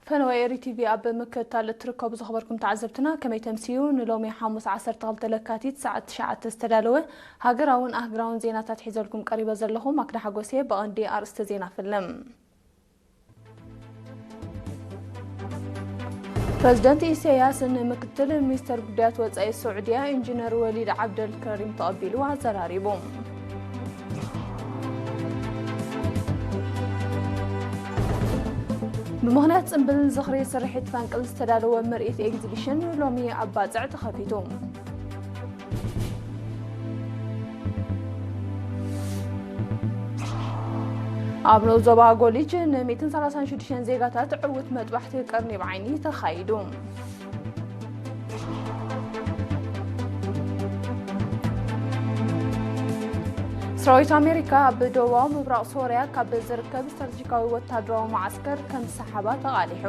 ፈነወ ኤሪ ቲቪ ኣብ ምክትታል እትርከቡ ዝኸበርኩም ተዓዘብትና፣ ከመይ ተምስዩ? ንሎሚ ሓሙስ ዓሰርተ ክልተ ለካቲት ሰዓት ትሽዓተ ዝተዳለወ ሃገራውን ኣህግራውን ዜናታት ሒዘልኩም ቀሪበ ዘለኹ ማክዳ ሓጎሴ። ብቐንዲ ኣርእስተ ዜና ፍልም። ፕረዚደንት ኢሳያስ ንምክትል ሚኒስተር ጉዳያት ወጻኢ ስዑድያ ኢንጂነር ወሊድ ዓብደል ከሪም ተቐቢሉ ኣዘራሪቡ። ብምኽንያት ጽምብል ዝኽሪ ስርሒት ፈንቅል ዝተዳለወ ምርኢት ኤግዚቢሽን ሎሚ ኣብ ባጽዕ ተኸፊቱ። ኣብ ንኡስ ዞባ ጎሊጅ ን ሚእትን ሰላሳን ሽዱሽተን ዜጋታት ዕዉት መጥባሕቲ ቀርኒ ብዓይኒ ተኻይዱ። ሰራዊት ኣሜሪካ ኣብ ደቡባዊ ምብራቕ ሶርያ ካብ ዝርከብ ስትራቴጂካዊ ወታደራዊ መዓስከር ከም ዝሰሓባ ተቓሊሑ።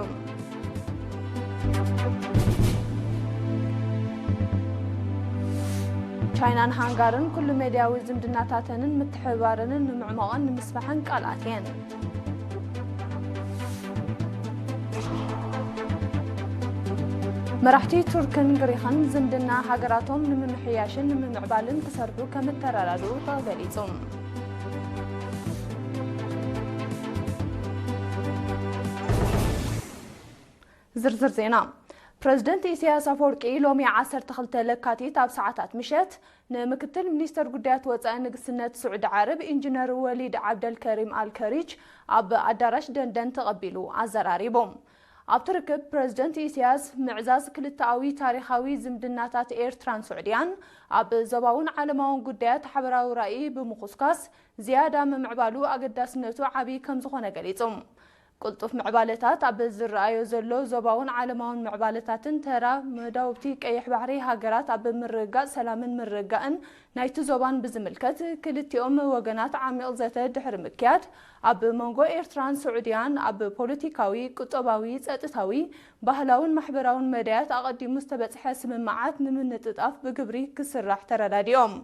ቻይናን ሃንጋርን ኩሉ መዳያዊ ዝምድናታተንን ምትሕብባረንን ንምዕማቕን ንምስፋሕን ቃል ኣትየን። መራሕቲ ቱርክን ግሪኽን ዝምድና ሃገራቶም ንምምሕያሽን ንምምዕባልን ክሰርሑ ከም እተረዳድኡ ተገሊጹ። ዝርዝር ዜና። ፕረዚደንት ኢሳያስ ኣፈወርቂ ሎሚ ዓሰርተ ክልተ ለካቲት ኣብ ሰዓታት ምሸት ንምክትል ሚኒስተር ጉዳያት ወጻኢ ንግስነት ስዑዲ ዓረብ ኢንጂነር ወሊድ ዓብደልከሪም ኣልከሪች ኣብ ኣዳራሽ ደንደን ተቐቢሉ ኣዘራሪቡ። ኣብቲ ርክብ ፕረዚደንት ኢሳያስ ምዕዛዝ ክልተኣዊ ታሪኻዊ ዝምድናታት ኤርትራን ስዑድያን ኣብ ዞባውን ዓለማውን ጉዳያት ሓበራዊ ራእይ ብምኹስኳስ ዝያዳ ምምዕባሉ ኣገዳስነቱ ዓቢ ከም ዝኾነ ገሊጹ። ቅልጡፍ ምዕባለታት ኣብ ዝረኣዮ ዘሎ ዞባውን ዓለማውን ምዕባለታትን ተራ መዳውብቲ ቀይሕ ባሕሪ ሃገራት ኣብ ምርግጋጽ ሰላምን ምርግጋእን ናይቲ ዞባን ብዝምልከት ክልቲኦም ወገናት ዓሚቕ ዘተ ድሕሪ ምክያድ፣ ኣብ መንጎ ኤርትራን ስዑድያን ኣብ ፖለቲካዊ፣ ቁጠባዊ፣ ጸጥታዊ፣ ባህላውን ማሕበራውን መዳያት ኣቐዲሙ ዝተበጽሐ ስምምዓት ንምንጥጣፍ ብግብሪ ክስራሕ ተረዳዲኦም።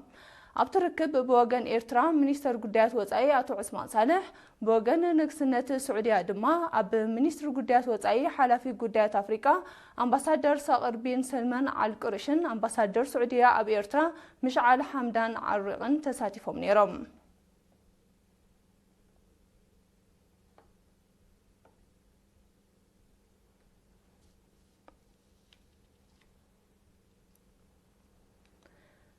ኣብቲ ርክብ ብወገን ኤርትራ ሚኒስተር ጉዳያት ወጻኢ ኣቶ ዑስማን ሳልሕ፣ ብወገን ንግስነት ስዑድያ ድማ ኣብ ሚኒስትሪ ጉዳያት ወጻኢ ሓላፊ ጉዳያት ኣፍሪቃ ኣምባሳደር ሳቕር ቢን ሰልማን ኣል ቁርሽን ኣምባሳደር ስዑድያ ኣብ ኤርትራ ምሽዓል ሓምዳን ዓሪቕን ተሳቲፎም ነይሮም።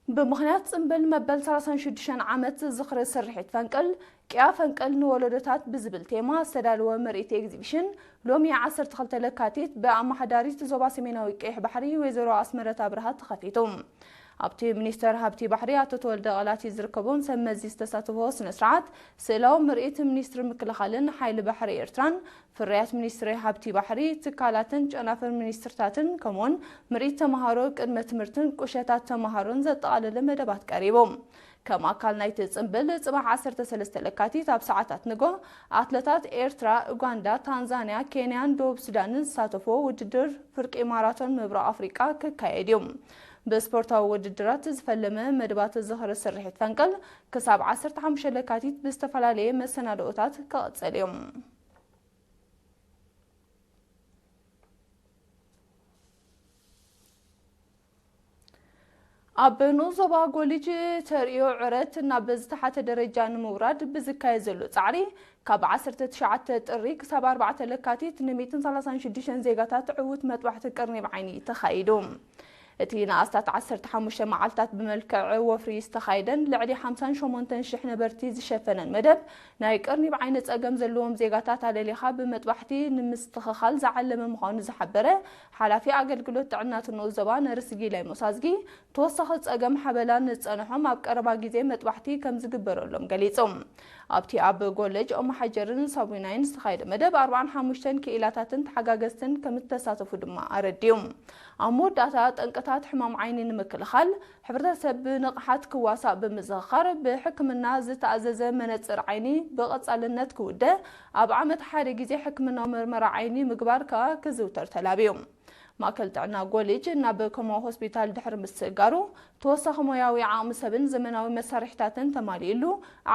ብምኽንያት ጽምብል መበል ሰላሳን ሽዱሽተን ዓመት ዝኽሪ ስርሒት ፈንቅል፣ ቅያ ፈንቅል ንወለዶታት ብዝብል ቴማ ዝተዳለወ ምርኢት ኤግዚቢሽን ሎሚ ዓሰርተ ክልተ ለካቲት ብኣመሓዳሪት ዞባ ሰሜናዊ ቀይሕ ባሕሪ ወይዘሮ ኣስመረት ኣብርሃ ተኸፊቱ። ኣብቲ ሚኒስተር ሃብቲ ባሕሪ ኣቶ ተወልደ ቃላቲ ዝርከቦም ሰብ መዚ ዝተሳተፎ ስነ ስርዓት፣ ስእላዊ ምርኢት ሚኒስትሪ ምክልኻልን ሓይሊ ባሕሪ ኤርትራን፣ ፍርያት ሚኒስትሪ ሃብቲ ባሕሪ፣ ትካላትን ጨናፍር ሚኒስትርታትን፣ ከምኡውን ምርኢት ተመሃሮ ቅድመ ትምህርትን ቁሸታት ተመሃሮን ዘጠቓለለ መደባት ቀሪቡ። ከም ኣካል ናይቲ ጽምብል፣ ጽባሕ ዓሰርተ ሰለስተ ለካቲት ኣብ ሰዓታት ንጎ፣ ኣትለታት ኤርትራ፣ ኡጋንዳ፣ ታንዛንያ፣ ኬንያን ደቡብ ሱዳንን ዝሳተፍዎ ውድድር ፍርቂ ማራቶን ምብራቕ ኣፍሪቃ ክካየድ እዩ። ብስፖርታዊ ውድድራት ዝፈለመ መደባት ዝኽሪ ስርሒት ፈንቅል ክሳብ ዓሰርተ ሓሙሽተ ለካቲት ብዝተፈላለየ መሰናድኦታት ክቕጽል እዩ። ኣብ ንኡስ ዞባ ጎሊጅ ተርእዮ ዕረት ናብ ዝተሓተ ደረጃ ንምውራድ ብዝካየድ ዘሎ ጻዕሪ፣ ካብ ዓሰርተ ትሽዓተ ጥሪ ክሳብ ኣርባዕተ ለካቲት ን ሚእትን ሰላሳን ሽዱሽተን ዜጋታት ዕዉት መጥባሕቲ ቀርኒ ብዓይኒ ተኻይዱ። እቲ ንኣስታት ዓሰርተ ሓሙሽተ መዓልታት ብመልክዕ ወፍሪ ዝተኻየደን ልዕሊ ሓምሳን ሸሞንተን ሽሕ ነበርቲ ዝሸፈነን መደብ፣ ናይ ቀርኒ ብዓይኒ ጸገም ዘለዎም ዜጋታት ኣለሊኻ ብመጥባሕቲ ንምስትኽኻል ዝዓለመ ምዃኑ ዝሓበረ ሓላፊ ኣገልግሎት ጥዕና እቲ ንኡስ ዞባ ነርስ ጊላይ ሞሳዝጊ፣ ተወሳኺ ጸገም ሓበላ ንዝጸንሖም ኣብ ቀረባ ግዜ መጥባሕቲ ከም ዝግበረሎም ገሊጹ። ኣብቲ ኣብ ኮሌጅ ኦማሓጀርን ሳቡናይን ዝተኻየደ መደብ፣ ኣርባዓን ሓሙሽተን ክኢላታትን ተሓጋገዝትን ከም እተሳተፉ ድማ ኣረዲኡ። ኣብ መወዳእታ፣ ጠንቅታት ሕማም ዓይኒ ንምክልኻል፣ ሕብረተሰብ ብንቕሓት ክዋሳእ ብምዝኽኻር፣ ብሕክምና ዝተኣዘዘ መነጽር ዓይኒ ብቐጻልነት ክውደ፣ ኣብ ዓመት ሓደ ግዜ ሕክምናዊ መርመራ ዓይኒ ምግባር ከኣ ክዝውተር ተላብዩ። ማእከል ጥዕና ጎሊጅ ናብ ኮማ ሆስፒታል ድሕሪ ምስግጋሩ፣ ተወሳኺ ሞያዊ ዓቕሚ ሰብን ዘመናዊ መሳርሒታትን ተማሊኡሉ፣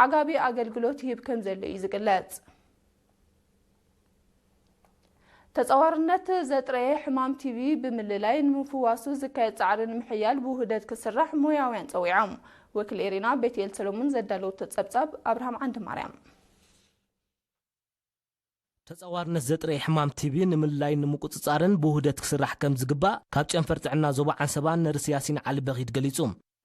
ኣዕጋቢ ኣገልግሎት ይህብ ከም ዘሎ እዩ ዝግለጽ። ተጻዋርነት ዘጥረየ ሕማም ቲቪ ብምልላይ ንምፍዋሱ ዝካየድ ጻዕሪ ንምሕያል ብውህደት ክስራሕ ሞያውያን ጸዊዖም። ወኪል ኤሪና ቤትኤል ሰሎሞን ዘዳለወቶ ጸብጻብ፣ ኣብርሃም ዓንደ ማርያም። ተጻዋርነት ዘጥረየ ሕማም ቲቪ ንምልላይን ንምቁጽጻርን ብውህደት ክስራሕ ከም ዝግባእ ካብ ጨንፈር ጥዕና ዞባ ዓንሰባ ነርስ ያሲን ዓሊ በኺድ ገሊጹ።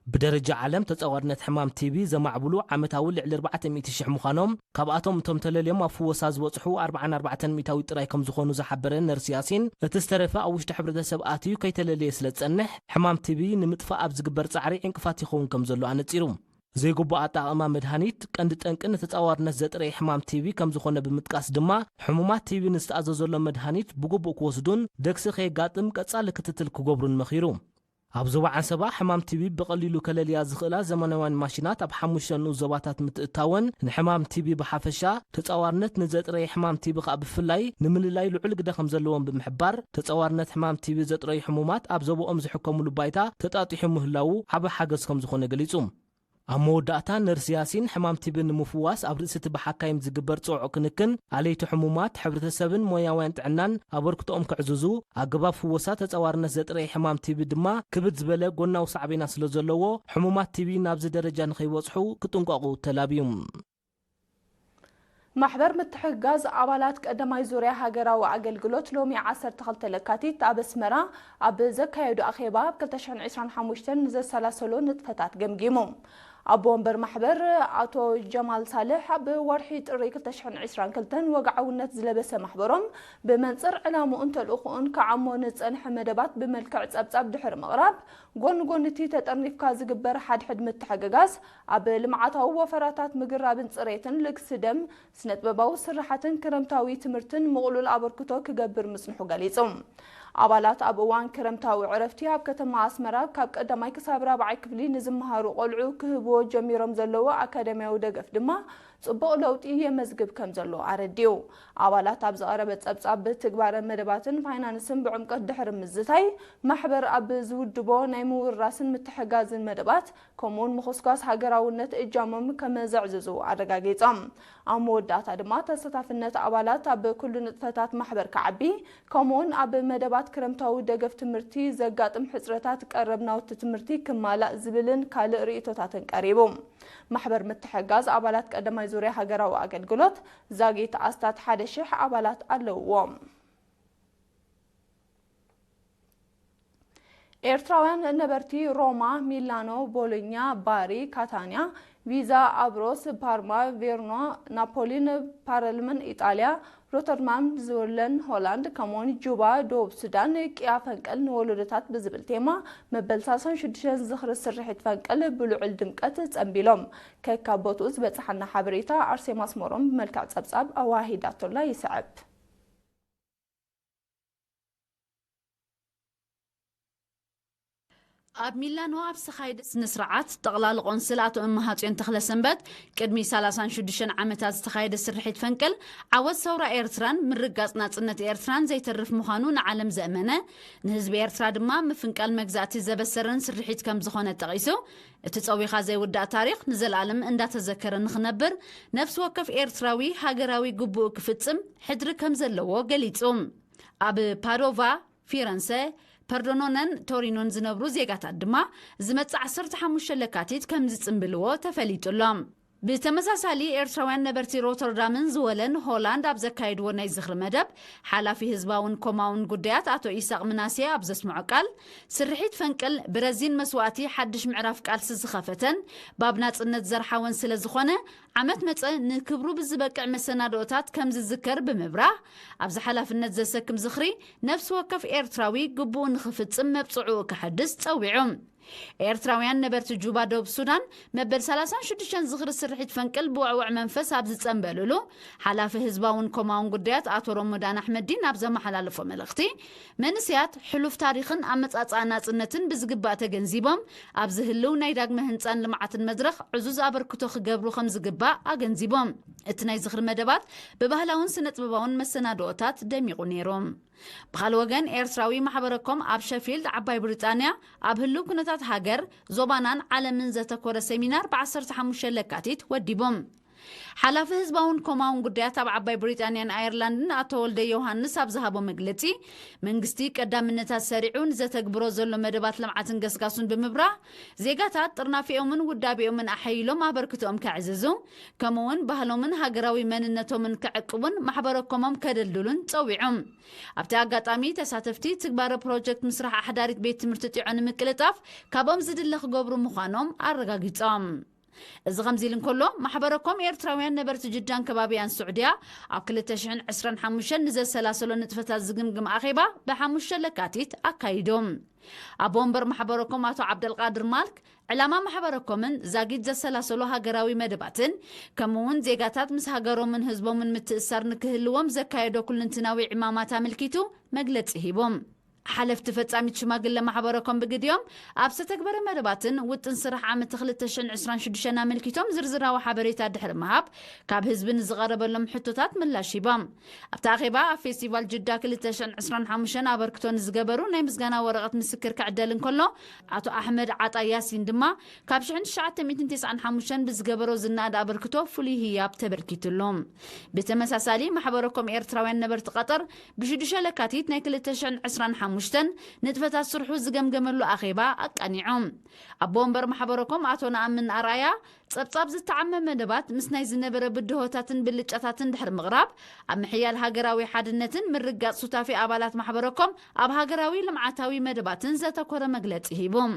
ብደረጃ ዓለም ተጻዋርነት ሕማም ቲቪ ዘማዕብሉ ዓመታዊ ልዕሊ ኣርባዕተ ሚእቲ ሽሕ ምዃኖም፣ ካብኣቶም እቶም ተለልዮም ኣብ ፍወሳ ዝበጽሑ ኣርባዓን ኣርባዕተን ሚእታዊት ጥራይ ከም ዝኾኑ ዝሓበረ ነርስ ያሲን፣ እቲ ዝተረፈ ኣብ ውሽጢ ሕብረተሰብ ኣትዩ ከይተለለየ ስለ ዝጸንሕ፣ ሕማም ቲቪ ንምጥፋእ ኣብ ዝግበር ጻዕሪ ዕንቅፋት ይኸውን ከም ዘሎ ኣነጺሩ። ዘይግቡእ ኣጠቓቕማ መድሃኒት፣ ቀንዲ ጠንቂ ንተጻዋርነት ዘጥረየ ሕማም ቲቪ ከም ዝኾነ ብምጥቃስ ድማ፣ ሕሙማት ቲቪ ንዝተኣዘዘሎም መድሃኒት ብግቡእ ክወስዱን ደግሲ ከየጋጥም ቀጻሊ ክትትል ክገብሩን መኺሩ። ኣብ ዞባ ዓንሰባ ሕማም ቲቪ ብቐሊሉ ከለልያ ዝኽእላ ዘመናውያን ማሽናት ኣብ ሓሙሽተ ንኡስ ዞባታት ምትእትታወን፣ ንሕማም ቲቪ ብሓፈሻ፣ ተጻዋርነት ንዘጥረየ ሕማም ቲቪ ከኣ ብፍላይ ንምልላይ ልዑል ግደ ከም ዘለወን ብምሕባር፣ ተጻዋርነት ሕማም ቲቪ ዘጥረዩ ሕሙማት ኣብ ዞባኦም ዝሕከሙሉ ባይታ ተጣጢሑ ምህላዉ ዓቢ ሓገዝ ከም ዝኾነ ገሊጹ። ኣብ መወዳእታ ነርስ ያሲን፣ ሕማም ቲቢ ንምፍዋስ ኣብ ርእሲ እቲ ብሓካይም ዝግበር ጽዑቕ ክንክን፣ ኣለይቲ ሕሙማት፣ ሕብረተሰብን ሞያውያን ጥዕናን ኣበርክቶኦም ከዕዝዙ፣ ኣገባብ ፍወሳ ተጻዋርነት ዘጥረየ ሕማም ቲቢ ድማ ክብድ ዝበለ ጎናዊ ሳዕቤናት ስለ ዘለዎ፣ ሕሙማት ቲቢ ናብዚ ደረጃ ንኸይበጽሑ ክጥንቀቑ ተላብዩ። ማሕበር ምትሕግጋዝ ኣባላት ቀዳማይ ዙርያ ሃገራዊ ኣገልግሎት ሎሚ ዓሰርተ ክልተ ለካቲት ኣብ ኣስመራ ኣብ ዘካየዶ ኣኼባ፣ ኣብ ክልተ ሽሕን ዕስራን ሓሙሽተን ንዘሰላሰሎ ንጥፈታት ገምጊሙ። ኣቦ ወንበር ማሕበር ኣቶ ጀማል ሳልሕ፣ ኣብ ወርሒ ጥሪ ክልተ ሽሕን ዕስራን ክልተን ወግዓውነት ዝለበሰ ማሕበሮም ብመንጽር ዕላምኡን ተልእኾኡን ክዓሞ ንጸንሐ መደባት ብመልክዕ ጸብጻብ ድሕሪ ምቕራብ፣ ጎኒ ጎኒ እቲ ተጠርኒፍካ ዝግበር ሓድሕድ ምትሕግጋዝ፣ ኣብ ልምዓታዊ ወፈራታት ምግራብን ጽሬትን፣ ልግሲ ደም፣ ስነጥበባዊ ስርሓትን ክረምታዊ ትምህርትን ምቕሉል ኣበርክቶ ክገብር ምጽንሑ ገሊጹ። ኣባላት ኣብ እዋን ክረምታዊ ዕረፍቲ ኣብ ከተማ ኣስመራ ካብ ቀዳማይ ክሳብ ራብዓይ ክፍሊ ንዝመሃሩ ቆልዑ ክህብዎ ጀሚሮም ዘለዉ ኣካዳሚያዊ ደገፍ ድማ ጽቡቕ ለውጢ የመዝግብ ከም ዘሎ ኣረዲኡ። ኣባላት ኣብ ዝቐረበ ጸብጻብ ብትግባረ መደባትን ፋይናንስን ብዕምቀት ድሕሪ ምዝታይ፣ ማሕበር ኣብ ዝውድቦ ናይ ምውርራስን ምትሕጋዝን መደባት፣ ከምኡውን ምኹስኳስ ሃገራውነት እጃሞም ከም ዘዕዝዙ ኣረጋጊጾም። ኣብ መወዳእታ ድማ ተሳታፍነት ኣባላት ኣብ ኩሉ ንጥፈታት ማሕበር ክዓቢ፣ ከምኡውን ኣብ መደባት ክረምታዊ ደገፍ ትምህርቲ ዘጋጥም ሕጽረታት ቀረብ ናውቲ ትምህርቲ ክማላእ ዝብልን ካልእ ርእይቶታትን ቀሪቡ። ማሕበር ምትሕጋዝ ኣባላት ቀዳማይ ዙርያ ሃገራዊ ኣገልግሎት ዛጊት ኣስታት ሓደ ሽሕ ኣባላት ኣለውዎ። ኤርትራውያን ነበርቲ ሮማ፣ ሚላኖ፣ ቦሎኛ፣ ባሪ፣ ካታንያ፣ ቪዛ፣ ኣብሮስ፣ ፓርማ፣ ቬርኖ፣ ናፖሊን፣ ፓረልምን ኢጣልያ፣ ሮተርዳም፣ ዝወለን፣ ሆላንድ፣ ከምኡውን ጁባ፣ ደቡብ ሱዳን፣ ቅያ ፈንቅል ንወለዶታት ብዝብል ቴማ መበል ሰላሳን ሽዱሽተን ዝኽሪ ስርሒት ፈንቅል ብልዑል ድምቀት ጸንቢሎም። ከካብ ቦትኡ ዝበጽሓና ሓበሬታ ኣርሴማ ኣስመሮም ብመልክዕ ጸብጻብ ኣዋሂዳቶላ ይስዕብ። ኣብ ሚላኖ ኣብ ዝተኻየደ ስነ ስርዓት ጠቕላሊ ቆንስል ኣቶ እመሃጽዮን ተኽለሰንበት፣ ቅድሚ ሰላሳን ሽዱሽተን ዓመታት ዝተኻየደ ስርሒት ፈንቅል ዓወት ሰውራ ኤርትራን ምርጋጽ ናጽነት ኤርትራን ዘይተርፍ ምዃኑ ንዓለም ዘእመነ፣ ንህዝቢ ኤርትራ ድማ ምፍንቃል መግዛእቲ ዘበሰረን ስርሒት ከም ዝኾነ ጠቒሱ፣ እቲ ጸዊኻ ዘይውዳእ ታሪኽ ንዘለኣለም እንዳተዘከረ ንኽነብር፣ ነፍሲ ወከፍ ኤርትራዊ ሃገራዊ ግቡኡ ክፍጽም ሕድሪ ከም ዘለዎ ገሊጹ። ኣብ ፓዶቫ፣ ፊረንሰ፣ ፐርዶኖነን ቶሪኖን ዝነብሩ ዜጋታት ድማ ዝመጽእ ዓሰርተ ሓሙሽተ ለካቲት ከም ዝጽንብልዎ ተፈሊጡ ኣሎ። ብተመሳሳሊ፣ ኤርትራውያን ነበርቲ ሮተርዳምን ዝወለን ሆላንድ ኣብ ዘካየድዎ ናይ ዝኽሪ መደብ፣ ሓላፊ ህዝባውን ኮማውን ጉዳያት ኣቶ ኢሳቕ ምናሴ ኣብ ዘስምዖ ቃል፣ ስርሒት ፈንቅል ብረዚን መስዋእቲ ሓድሽ ምዕራፍ ቃልሲ ዝኸፈተን፣ ባብ ናጽነት ዘርሓወን ስለ ዝኾነ፣ ዓመት መጸ ንክብሩ ብዝበቅዕ መሰናድኦታት ከም ዝዝከር ብምብራህ፣ ኣብዚ ሓላፍነት ዘሰክም ዝኽሪ ነፍሲ ወከፍ ኤርትራዊ ግቡኡ ንኽፍጽም መብጽዕኡ ከሐድስ ጸዊዑ። ኤርትራውያን ነበርቲ ጁባ ደቡብ ሱዳን መበል ሰላሳን ሽዱሽተን ዝኽሪ ስርሒት ፈንቅል ብውዕውዕ መንፈስ ኣብ ዝጸንበልሉ፣ ሓላፊ ህዝባውን ኮማውን ጉዳያት ኣቶ ሮሞዳን ኣሕመዲን ኣብ ዘመሓላለፎ መልእኽቲ፣ መንእሰያት ሕሉፍ ታሪኽን ኣመጻጽኣ ናጽነትን ብዝግባእ ተገንዚቦም፣ ኣብዚ ህልው ናይ ዳግመ ህንጻን ልምዓትን መድረኽ ዕዙዝ ኣበርክቶ ክገብሩ ከም ዝግባእ ኣገንዚቦም። እቲ ናይ ዝኽሪ መደባት ብባህላውን ስነ-ጥበባውን መሰናድኦታት ደሚቑ ነይሩ። ብኻልእ ወገን፣ ኤርትራዊ ማሕበረኮም ኣብ ሸፊልድ፣ ዓባይ ብሪጣንያ፣ ኣብ ህልው ኩነታት ሃገር፣ ዞባናን ዓለምን ዘተኮረ ሰሚናር ብ ዓሰርተ ሓሙሽተ ለካቲት ወዲቦም። ሓላፊ ህዝባውን ኮማውን ጉዳያት ኣብ ዓባይ ብሪጣንያን ኣየርላንድን ኣቶ ወልደ ዮሃንስ ኣብ ዝሃቦ መግለጺ፣ መንግስቲ ቀዳምነታት ሰሪዑ ንዘተግብሮ ዘሎ መደባት ልምዓትን ገስጋሱን ብምብራህ፣ ዜጋታት ጥርናፊኦምን ውዳቤኦምን ኣሐይሎም ኣበርክቶኦም ከዕዝዙ፣ ከምኡውን ባህሎምን ሃገራዊ መንነቶምን ክዕቅቡን ማሕበረኮሞም ከደልድሉን ጸዊዖም። ኣብቲ ኣጋጣሚ ተሳተፍቲ ትግባረ ፕሮጀክት ምስራሕ ኣሕዳሪት ቤት ትምህርቲ ጢዖ ንምቅልጣፍ ካብኦም ዝድለ ክገብሩ ምዃኖም ኣረጋጊጾም። እዚ ከምዚ ኢሉ እንከሎ፣ ማሕበረኮም ኤርትራውያን ነበርቲ ጅዳን ከባቢያን ስዑድያ ኣብ ክልተ ሽሕን ዕስራን ሓሙሽተን ንዘሰላሰሎ ንጥፈታት ዝግምግም ኣኼባ ብሓሙሽተ ለካቲት ኣካይዶም። ኣቦ ወንበር ማሕበረኮም ኣቶ ዓብደልቃድር ማልክ፣ ዕላማ ማሕበረኮምን ዛጊት ዘሰላሰሎ ሃገራዊ መደባትን፣ ከምኡውን ዜጋታት ምስ ሃገሮምን ህዝቦምን ምትእሳር ንክህልዎም ዘካየዶ ኩልንትናዊ ዕማማት ኣመልኪቱ መግለጺ ሂቦም። ሓለፍቲ ፈጻሚት ሽማግለ ማሕበረኮም ብግዲኦም፣ ኣብ ዝተግበረ መደባትን ውጥን ስራሕ ዓመት ክልተ ሽሕን ዕስራን ሽዱሽተን ኣመልኪቶም ዝርዝራዊ ሓበሬታ ድሕሪ ምሃብ፣ ካብ ህዝቢ ንዝቐረበሎም ሕቶታት ምላሽ ሂቦም። ኣብቲ ኣኼባ፣ ኣብ ፌስቲቫል ጅዳ ክልተ ሽሕን ዕስራን ሓሙሽተን ኣበርክቶ ንዝገበሩ ናይ ምስጋና ወረቐት ምስክር ክዕደል እንከሎ፣ ኣቶ ኣሕመድ ዓጣ ያሲን ድማ ካብ ሽሕን ትሽዓተ ሚእትን ተስዓን ሓሙሽተን ብዝገበሮ ዝነኣድ ኣበርክቶ ፍሉይ ህያብ ተበርኪትሎም። ብተመሳሳሊ፣ ማሕበረኮም ኤርትራውያን ነበርቲ ቀጠር ብሽዱሽተ ለካቲት ናይ ክልተ ሽሕን ዕስራን ሓሙሽተን ንጥፈታት ስርሑ ዝገምገመሉ ኣኼባ ኣቃኒዖም። ኣቦ ወንበር ማሕበረኮም ኣቶ ነኣምን ኣርኣያ፣ ጸብጻብ ዝተዓመ መደባት ምስ ናይ ዝነበረ ብድሆታትን ብልጫታትን ድሕሪ ምቕራብ፣ ኣብ ምሕያል ሃገራዊ ሓድነትን ምርግጋጽ ሱታፌ ኣባላት ማሕበረኮም ኣብ ሃገራዊ ልምዓታዊ መደባትን ዘተኮረ መግለጺ ሂቦም።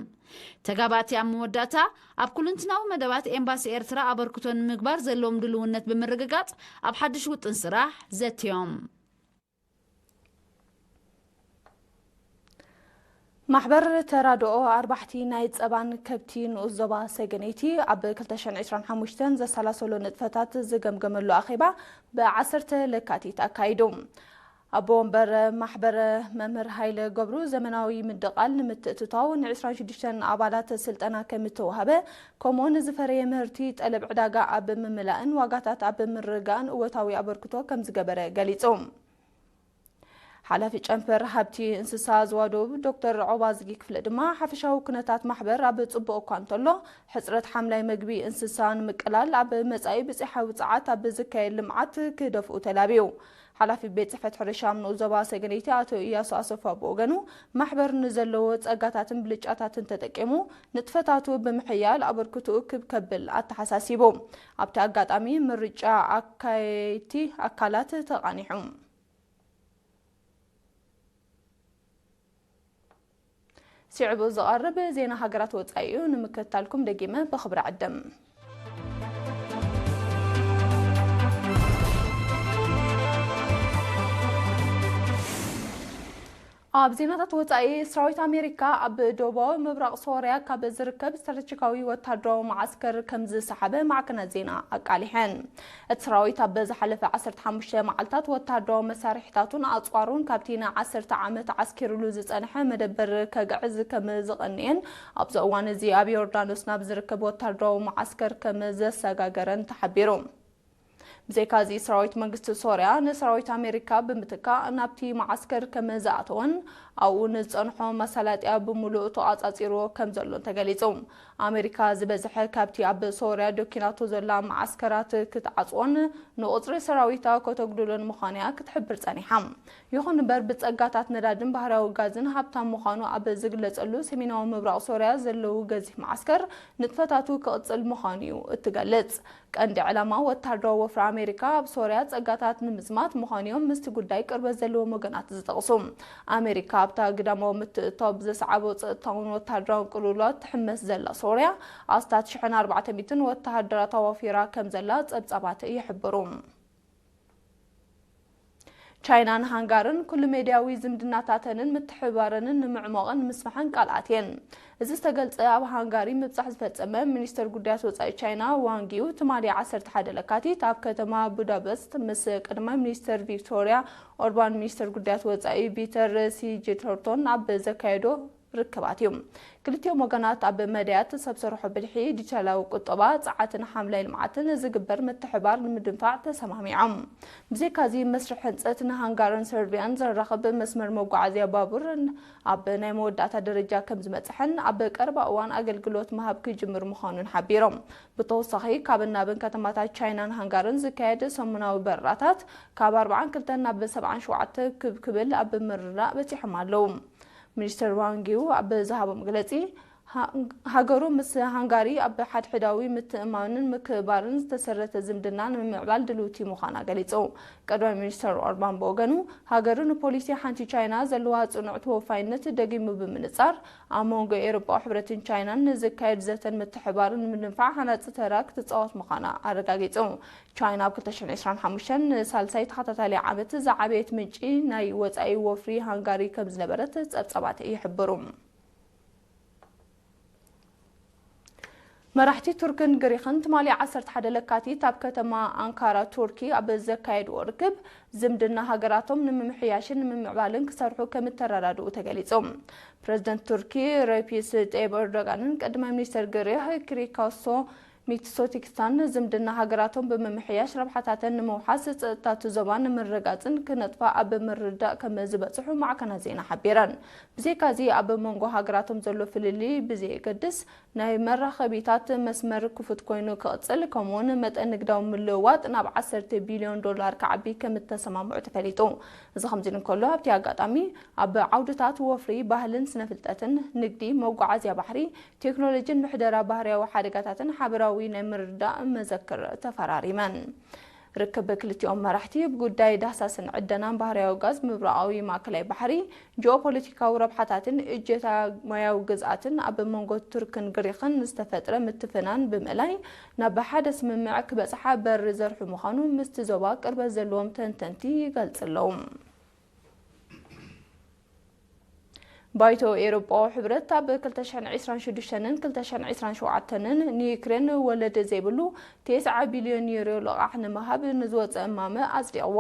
ተጋባእቲ ኣብ መወዳእታ፣ ኣብ ኩልንትናዊ መደባት ኤምባሲ ኤርትራ ኣበርክቶ ንምግባር ዘለዎም ድልውነት ብምርግጋጽ፣ ኣብ ሓድሽ ውጥን ስራሕ ዘትዮም። ማሕበር ተራድኦ ኣርባሕቲ ናይ ጸባን ከብቲ ንኡስ ዞባ ሰገነይቲ ኣብ ክልተ ሽሕን ዕስራን ሓሙሽተን ዘሰላሰሎ ንጥፈታት ዝገምገመሉ ኣኼባ ብ ዓሰርተ ለካቲት ኣካይዱ። ኣቦ ወንበር ማሕበር መምህር ሃይለ ገብሩ፣ ዘመናዊ ምድቓል ንምትእትታው ን ዕስራን ሽዱሽተን ኣባላት ስልጠና ከም እተዋህበ፣ ከምኡውን ዝፈረየ ምህርቲ ጠለብ ዕዳጋ ኣብ ምምላእን ዋጋታት ኣብ ምርግጋእን እወታዊ ኣበርክቶ ከም ዝገበረ ገሊጹ። ሓላፊ ጨንፈር ሃብቲ እንስሳ ዞባ ደቡብ ዶክተር ዖባዝጊ ክፍለ ድማ፣ ሓፈሻዊ ኩነታት ማሕበር ኣብ ጽቡቕ እኳ እንተሎ፣ ሕጽረት ሓምላይ መግቢ እንስሳ ንምቅላል ኣብ መጻኢ ብጽሓዊ ጸዓት ኣብ ዝካየድ ልምዓት ክደፍኡ ተላብዩ። ሓላፊ ቤት ጽሕፈት ሕርሻ ኣብ ንኡስ ዞባ ሰገነይቲ ኣቶ ኢያሱ ኣሰፋ ብወገኑ፣ ማሕበር ንዘለዎ ጸጋታትን ብልጫታትን ተጠቂሙ ንጥፈታቱ ብምሕያል ኣበርክትኡ ክብ ከብል ኣተሓሳሲቡ። ኣብቲ ኣጋጣሚ ምርጫ ኣካየድቲ ኣካላት ተቓኒሑ። ስዒቡ ዝቐርብ ዜና ሃገራት ወጻኢ እዩ። ንምክትታልኩም ደጊመ ብኽብሪ ዕድም። ኣብ ዜናታት ወጻኢ፣ ሰራዊት ኣሜሪካ ኣብ ደቡባዊ ምብራቕ ሶርያ ካብ ዝርከብ ስትራቴጂካዊ ወታደራዊ መዓስከር ከም ዝሰሓበ ማዕከናት ዜና ኣቃሊሐን። እቲ ሰራዊት ኣብ ዝሓለፈ ዓሰርተ ሓሙሽተ መዓልታት ወታደራዊ መሳርሒታቱን ኣጽዋሩን ካብቲ ንዓሰርተ ዓመት ዓስኪሩሉ ዝጸንሐ መደበር ከግዕዝ ከም ዝቐንየን፣ ኣብዚ እዋን እዚ ኣብ ዮርዳኖስ ናብ ዝርከብ ወታደራዊ መዓስከር ከም ዘሰጋገረን ተሓቢሩ። ብዘይካዚ፣ ሰራዊት መንግስቲ ሶርያ ንሰራዊት ኣሜሪካ ብምትካእ ናብቲ መዓስከር ከም ዝኣተወን ኣብኡ ንዝጸንሖ መሳለጥያ ብምሉእ ተቋጻጺርዎ ከም ዘሎን ተገሊጹ። ኣሜሪካ ዝበዝሐ ካብቲ ኣብ ሶርያ ደኪናቶ ዘላ መዓስከራት ክትዓጽዎን ንቁጽሪ ሰራዊታ ከተጉድሎን ምዃን'ያ ክትሕብር ጸኒሓ። ይኹን እምበር፣ ብጸጋታት ነዳድን ባህርያዊ ጋዝን ሃብታም ምዃኑ ኣብ ዝግለጸሉ ሰሜናዊ ምብራቕ ሶርያ ዘለዉ ገዚፍ መዓስከር ንጥፈታቱ ክቕጽል ምዃኑ'ዩ እትገልጽ። ቀንዲ ዕላማ ወተሃደራዊ ወፍሪ ኣሜሪካ ኣብ ሶርያ ጸጋታት ንምዝማት ምዃኑ'ዮም ምስቲ ጉዳይ ቅርበት ዘለዎም ወገናት ዝጠቕሱ። ኣሜሪካ ኣብታ ግዳማዊ ምትእትታው ብዘስዓቦ ጸጥታውን ወተሃደራውን ቅልውላዋት ትሕመስ ዘላ ሶርያ፣ ኣስታት ሽሕን ኣርባዕተ ሚእትን ወተሃደራት ኣዋፊራ ከም ዘላ ጸብጻባት ይሕብሩ። ቻይናን ሃንጋርን ኩሉ ሜድያዊ ዝምድናታተንን ምትሕብባረንን ንምዕሟቕን ንምስፋሕን ቃል ኣትየን። እዚ ዝተገልጸ ኣብ ሃንጋሪ ምብጻሕ ዝፈጸመ ሚኒስተር ጉዳያት ወጻኢ ቻይና ዋንግ ዩ፣ ትማሊ ዓሰርተ ሓደ ለካቲት ኣብ ከተማ ቡዳፐስት ምስ ቀዳማይ ሚኒስተር ቪክቶሪያ ኦርባን ሚኒስተር ጉዳያት ወጻኢ ፒተር ሲጅተርቶን ኣብ ዘካየዶ ርክባት እዩ። ክልቲኦም ወገናት ኣብ መዳያት ሰብ ሰርሖ ብልሒ፣ ዲጂታላዊ ቁጠባ፣ ጸዓትን ሓምላይ ልምዓትን ዝግበር ምትሕባር ንምድንፋዕ ተሰማሚዖም። ብዘይካዚ መስርሕ ህንጸት ንሃንጋርን ሰርቢያን ዘራኽብ መስመር መጓዓዝያ ባቡር ኣብ ናይ መወዳእታ ደረጃ ከም ዝመጽሐን ኣብ ቀረባ እዋን ኣገልግሎት ምሃብ ክጅምር ምዃኑን ሓቢሮም። ብተወሳኺ ካብን ናብን ከተማታት ቻይናን ሃንጋርን ዝካየድ ሰሙናዊ በረራታት ካብ ኣርብዓን ክልተን ናብ ሰብዓን ሸውዓተ ክብ ክብል ኣብ ምርዳእ በጺሖም ኣለዉ። ሚኒስተር ዋንጊው ኣብ ዝሃቦ መግለጺ፣ ሃ-፣ ሃገሩ ምስ ሃንጋሪ ኣብ ሓድሕዳዊ ምትእምማንን ምክብባርን ዝተሰረተ ዝምድና ንምምዕባል ድልውቲ ምዃና ገሊጹ። ቀዳማይ ሚኒስተር ኦርባን ብወገኑ፣ ሃገሩ ንፖሊሲ ሓንቲ ቻይና ዘለዋ ጽኑዕ ተወፋይነት ደጊሙ ብምንጻር፣ ኣብ መንጎ ኤውሮጳዊ ሕብረትን ቻይናን ንዝካየድ ዘተን ምትሕባርን ንምድንፋዕ ሃናጺ ተራ ክትጻወት ምዃና ኣረጋጊጹ። ቻይና ኣብ ክልተ ሽሕን ዕስራን ሓሙሽተን ንሳልሳይ ተኸታታሊ ዓመት ዝዓበየት ምንጪ ናይ ወጻኢ ወፍሪ ሃንጋሪ ከም ዝነበረት ጸብጻባት ይሕብሩ። መራሕቲ ቱርክን ግሪኽን ትማሊ ዓሰርተ ሓደ ለካቲት ኣብ ከተማ ኣንካራ ቱርኪ ኣብ ዘካየድዎ ርክብ፣ ዝምድና ሃገራቶም ንምምሕያሽን ንምምዕባልን ክሰርሑ ከም እተረዳድኡ ተገሊጹ። ፕረዚደንት ቱርኪ ረፒስ ጠይብ ኤርዶጋንን ቀዳማይ ሚኒስተር ግሪኽ ክሪኮስቶ ሚትሶቲክስታን ዝምድና ሃገራቶም ብምምሕያሽ ረብሓታተን ንምውሓስ፣ ጸጥታቱ ዞባ ንምርግጋጽን ክነጥፋ ኣብ ምርድዳእ ከም ዝበጽሑ ማዕከናት ዜና ሓቢረን። ብዘይካዚ ኣብ መንጎ ሃገራቶም ዘሎ ፍልልይ ብዘየገድስ ናይ መራኸቢታት መስመር ክፉት ኮይኑ ክቕጽል፣ ከምኡውን መጠን ንግዳዊ ምልውዋጥ ናብ ዓሰርተ ቢልዮን ዶላር ክዓቢ ከም እተሰማምዑ ተፈሊጡ። እዚ ከምዚ እንከሎ፣ ኣብቲ ኣጋጣሚ ኣብ ዓውድታት ወፍሪ፣ ባህልን ስነ ፍልጠትን፣ ንግዲ፣ መጓዓዝያ ባሕሪ፣ ቴክኖሎጂን ምሕደራ ባህርያዊ ሓደጋታትን ሓበራዊ ናይ ምርዳእ መዘክር ተፈራሪመን። ርክብ ክልቲኦም መራሕቲ ብጉዳይ ዳህሳስን ዕደናን ባህርያዊ ጋዝ፣ ምብራቓዊ ማእከላይ ባሕሪ፣ ጂኦፖለቲካዊ ረብሓታትን እጀታ ማያዊ ግዝኣትን ኣብ መንጎ ቱርክን ግሪኽን ዝተፈጥረ ምትፍናን ብምእላይ ናብ ሓደ ስምምዕ ክበጽሓ በር ዘርሑ ምዃኑ ምስቲ ዞባ ቅርበት ዘለዎም ተንተንቲ ይገልጽ ኣለዉ። ባይቶ ኤውሮጳዊ ሕብረት ኣብ ክልተ ሽሕን ዕስራን ሽዱሽተን ክልተ ሽሕን ዕስራን ሸውዓተን ንዩክሬን ወለድ ዘይብሉ ተስዓ ቢልዮን ዩሮ ልቓሕ ንምሃብ ንዝወጸ እማመ ኣጽዲቕዎ።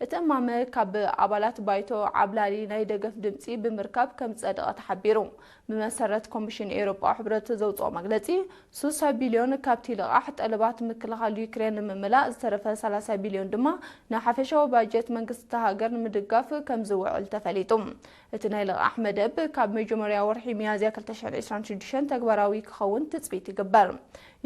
እቲ እማመ ካብ ኣባላት ባይቶ ዓብላሊ ናይ ደገፍ ድምጺ ብምርካብ ከም ዝጸደቐ ተሓቢሩ። ብመሰረት ኮሚሽን ኤውሮጳዊ ሕብረት ዘውጽኦ መግለጺ፣ ስሳ ቢልዮን ካብቲ ልቓሕ ጠለባት ምክልኻል ዩክሬን ንምምላእ፣ ዝተረፈ ሰላሳ ቢልዮን ድማ ንሓፈሻዊ ባጀት መንግስቲ እታ ሃገር ንምድጋፍ ከም ዝውዕል ተፈሊጡ። እቲ ናይ ልቓሕ መደብ ካብ መጀመርያ ወርሒ ሚያዝያ ክልተ ሽሕን ዕስራን ሽዱሽተን ተግባራዊ ክኸውን ትጽቢት ይግበር።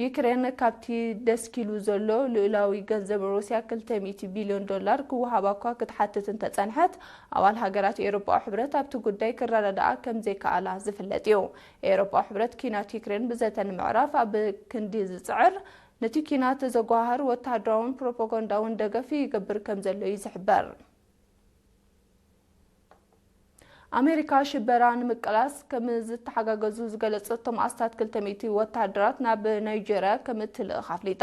ዩክሬን ካብቲ ደስኪሉ ዘሎ ልኡላዊ ገንዘብ ሩስያ ክልተ ሚእቲ ቢልዮን ዶላር ክወሃባ እኳ ክትሓትት እንተጸንሐት፣ ኣባል ሃገራት ኤውሮጳዊ ሕብረት ኣብቲ ጉዳይ ክረዳድኣ ከም ዘይከኣላ ዝፍለጥ እዩ። ኤውሮጳዊ ሕብረት ኲናት ዩክሬን ብዘተ ንምዕራፍ ኣብ ክንዲ ዝጽዕር፣ ነቲ ኲናት ዘጓሃህር ወተሃደራውን ፕሮፓጋንዳውን ደገፍ ይገብር ከም ዘሎ እዩ ዝሕበር። ኣሜሪካ ሽበራ ንምቅላስ ከም ዝተሓጋገዙ ዝገለጸቶም ኣስታት ክልተ ሚእቲ ወተሃደራት ናብ ናይጀርያ ከም እትልእኽ ኣፍሊጣ።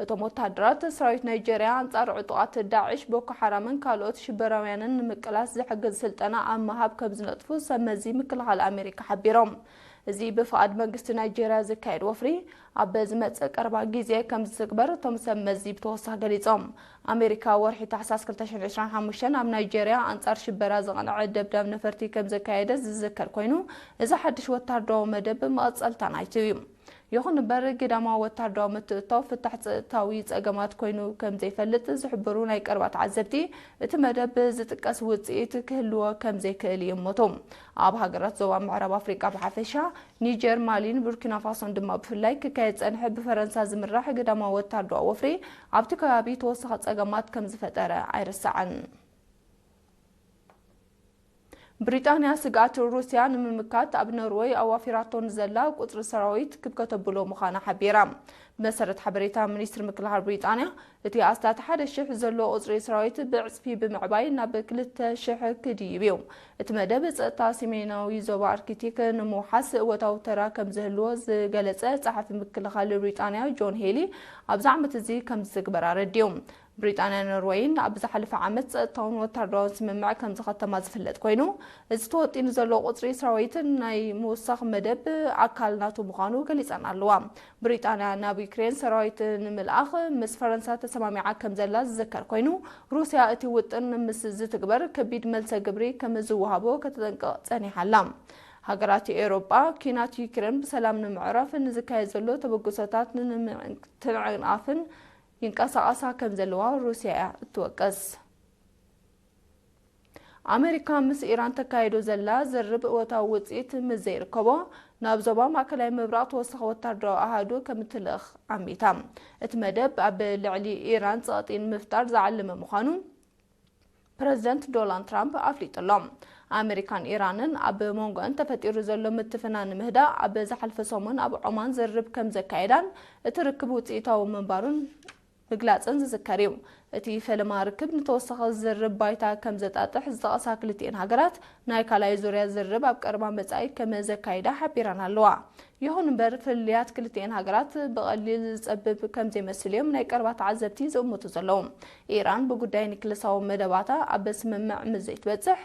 እቶም ወተሃደራት ሰራዊት ናይጀርያ ኣንጻር ዕጡቓት ዳዕሽ፣ ቦኮ ሓራምን ካልኦት ሽበራውያንን ንምቅላስ ዝሕግዝ ስልጠና ኣብ ምሃብ ከም ዝነጥፉ ሰብ መዚ ምክልኻል ኣሜሪካ ሓቢሮም። እዚ ብፍቓድ መንግስቲ ናይጀርያ ዝካየድ ወፍሪ ኣብ ዝመጽእ ቀረባ ግዜ ከም ዝትግበር እቶም ሰብ መዚ ብተወሳኺ ገሊጾም። ኣሜሪካ ወርሒ ታሕሳስ ክልተ ሽሕን ዕስራን ሓሙሽተን ኣብ ናይጀርያ ኣንጻር ሽበራ ዝቐንዐ ደብዳብ ነፈርቲ ከም ዘካየደ ዝዝከር ኮይኑ፣ እዚ ሓድሽ ወታደራዊ መደብ መቐጸልታ ናይቱ እዩ። ይኹን እምበር፣ ግዳማዊ ወታደራዊ ምትእትታው ፍታሕ ጸጥታዊ ጸገማት ኮይኑ ከም ዘይፈልጥ ዝሕብሩ ናይ ቀረባ ተዓዘብቲ፣ እቲ መደብ ዝጥቀስ ውጽኢት ክህልዎ ከም ዘይክእል ይእምቱ። ኣብ ሃገራት ዞባ ምዕራብ ኣፍሪቃ ብሓፈሻ፣ ኒጀር፣ ማሊን ቡርኪና ፋሶን ድማ ብፍላይ ክካየድ ጸንሐ ብፈረንሳ ዝምራሕ ግዳማዊ ወታደራዊ ወፍሪ ኣብቲ ከባቢ ተወሳኺ ጸገማት ከም ዝፈጠረ ኣይርሳዕን። ብሪጣንያ ስግኣት ሩስያ ንምምካት ኣብ ኖርወይ ኣዋፊራቶ ንዘላ ቁጽሪ ሰራዊት ክብ ከተብሎ ምዃና ሓቢራ። ብመሰረት ሓበሬታ ሚኒስትሪ ምክልኻል ብሪጣንያ፣ እቲ ኣስታት ሓደ ሽሕ ዘሎ ቁጽሪ ሰራዊት ብዕጽፊ ብምዕባይ ናብ ክልተ ሽሕ ክድይብ እዩ። እቲ መደብ ጸጥታ ሰሜናዊ ዞባ ኣርክቲክ ንምውሓስ እወታዊ ተራ ከም ዝህልዎ ዝገለጸ ጸሓፊ ምክልኻል ብሪጣንያ ጆን ሄሊ፣ ኣብዚ ዓመት እዚ ከም ዝትግበር ኣረዲኡ። ብሪጣንያን ኖርወይን ኣብ ዝሓለፈ ዓመት ጸጥታውን ወታደራውን ስምምዕ ከም ዝኸተማ ዝፍለጥ ኮይኑ፣ እዚ ተወጢኑ ዘሎ ቁጽሪ ሰራዊት ናይ ምውሳኽ መደብ ኣካል ናቱ ምዃኑ ገሊጸን ኣለዋ። ብሪጣንያ ናብ ዩክሬን ሰራዊት ንምልኣኽ ምስ ፈረንሳ ተሰማሚዓ ከም ዘላ ዝዝከር ኮይኑ፣ ሩስያ እቲ ውጥን ምስ ዝትግበር ከቢድ መልሰ ግብሪ ከም ዝወሃቦ ከተጠንቅቕ ጸኒሓ ኣላ። ሃገራት ኤውሮጳ፣ ኲናት ዩክሬን ብሰላም ንምዕራፍ ንዝካየድ ዘሎ ተበግሶታት ንምትዕንቃፍን ይንቀሳቐሳ ከም ዘለዋ ሩስያ እያ እትወቅስ። ኣመሪካ ምስ ኢራን ተካይዶ ዘላ ዝርርብ እወታዊ ውጽኢት ምስ ዘይርከቦ፣ ናብ ዞባ ማእከላይ ምብራቕ ተወሳኺ ወታደራዊ ኣሃዱ ከም እትልእኽ ኣሚታ። እቲ መደብ ኣብ ልዕሊ ኢራን ጸቕጢ ንምፍጣር ዝዓለመ ምዃኑ ፕረዚደንት ዶናልድ ትራምፕ ኣፍሊጡ ኣሎ። ኣመሪካን ኢራንን ኣብ መንጎአን ተፈጢሩ ዘሎ ምትፍናን ንምህዳእ ኣብ ዝሓለፈ ሰሙን ኣብ ዖማን ዝርርብ ከም ዘካየዳን እቲ ርክብ ውጽኢታዊ ምንባሩን ምግላጽን ዝዝከር እዩ። እቲ ፈለማ ርክብ ንተወሳኺ ዝርርብ ባይታ ከም ዘጣጥሕ ዝጠቐሳ ክልቲኤን ሃገራት፣ ናይ ካልኣይ ዙርያ ዝርርብ ኣብ ቀረባ መጻኢ ከም ዘካይዳ ሓቢረን ኣለዋ። ይኹን እምበር፣ ፍልልያት ክልቲኤን ሃገራት ብቐሊል ዝጸብብ ከም ዘይመስል እዮም ናይ ቀረባ ተዓዘብቲ ዝእምቱ ዘለዉ። ኢራን ብጉዳይ ኒክለሳዊ መደባታ ኣብ ስምምዕ ምስ ዘይትበጽሕ፣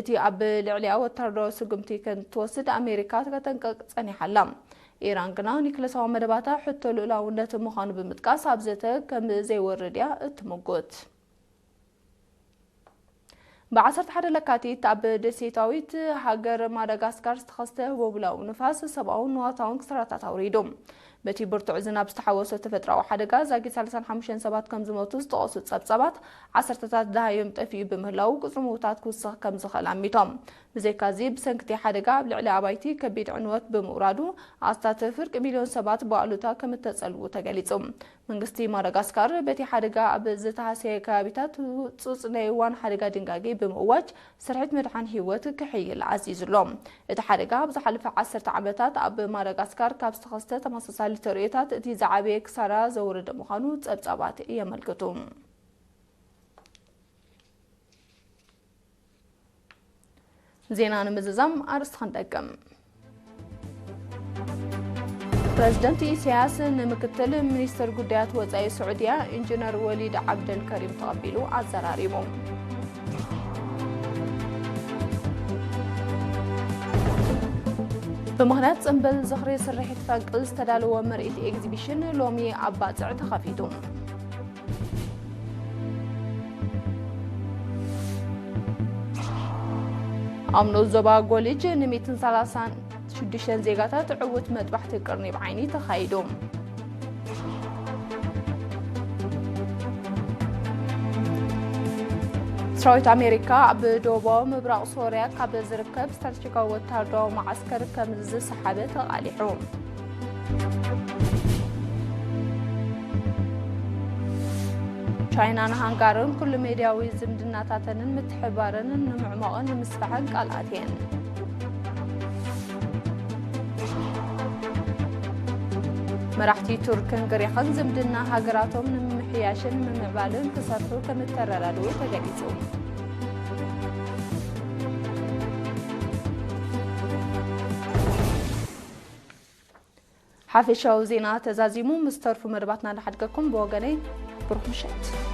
እቲ ኣብ ልዕሊኣ ወታደራዊ ስጉምቲ ከም ትወስድ ኣሜሪካ ከተንቀቕ ጸኒሓ ኣላ። ኢራን ግና ኒክለሳዊ መደባታ ሕቶ ልኡላውነት ምዃኑ ብምጥቃስ፣ ኣብ ዘተ ከም ዘይወርድ እያ እትምጉት። ብ ዓሰርተ ሓደ ለካቲት ኣብ ደሴታዊት ሃገር ማዳጋስካር ዝተኸስተ ህቦብላዊ ንፋስ ሰብኣውን ንዋታውን ክስራታት ኣውሪዱ። በቲ ብርቱዕ ዝናብ ዝተሓወሶ ተፈጥሮኣዊ ሓደጋ ዛጊት ሰላሳን ሓሙሽተን ሰባት ከም ዝሞቱ ዝጠቐሱ ጸብጻባት፣ ዓሰርተታት ደሃዮም ጠፊኡ ብምህላዉ፣ ቁጽሪ ምዉታት ክውስኽ ከም ዝኽእል ኣሚቶም። ብዘይካዚ፣ ብሰንኪ እቲ ሓደጋ ኣብ ልዕሊ ኣባይቲ ከቢድ ዕንወት ብምውራዱ፣ ኣስታት ፍርቂ ሚልዮን ሰባት ብኣሉታ ከም እተጸልዉ ተገሊጹ። መንግስቲ ማዳጋስካር በቲ ሓደጋ ኣብ ዝተሃስየ ከባቢታት ህጹጽ ናይ እዋን ሓደጋ ድንጋጌ ብምእዋጅ፣ ስርሒት ምድሓን ህይወት ክሕይል ኣዚዙ ኣሎ። እቲ ሓደጋ ኣብ ዝሓለፈ ዓሰርተ ዓመታት ኣብ ማዳጋስካር ካብ ዝተኸስተ ተመሳሳሊ ተርእዮታት እቲ ዝዓበየ ክሳራ ዘውረደ ምዃኑ ጸብጻባት የመልክቱ። ዜና ንምዝዛም ኣርእስቲ ክንደግም። ፕረዚደንት ኢሳያስ ንምክትል ሚኒስትር ጉዳያት ወጻኢ ስዑድያ ኢንጂነር ወሊድ ዓብደል ከሪም ተቐቢሉ ኣዘራሪቡ። ብምኽንያት ጽምብል ዝኽሪ ስርሒት ፈንቅል ዝተዳለወ ምርኢት ኤግዚቢሽን ሎሚ ኣብ ባጽዕ ተኸፊቱ። ኣብ ንኡስ ዞባ ጎሊጅ ንሚእትን ሰላሳን ሽዱሽተን ዜጋታት ዕዉት መጥባሕቲ ቅርኒ ብዓይኒ ተኻይዱ። ሰራዊት ኣሜሪካ ኣብ ደቡባዊ ምብራቕ ሶርያ ካብ ዝርከብ ስትራቴጂካዊ ወታደራዊ መዓስከር ከም ዝሰሓበ ተቓሊሑ። ቻይናን ሃንጋርን ኩሉ ሜድያዊ ዝምድናታተንን ምትሕብባረንን ንምዕማቕን ንምስፋሕን ቃል ኣትየን። መራሕቲ ቱርክን ግሪኽን ዝምድና ሃገራቶም ንምምሕያሽን ንምምዕባልን ክሰርሑ ከም እተረዳድኡ ተገሊጹ። ሓፈሻዊ ዜና ተዛዚሙ ምስ ተርፉ መደባትና ንሓድገኩም። ብወገነይ ብሩኽ ምሸት።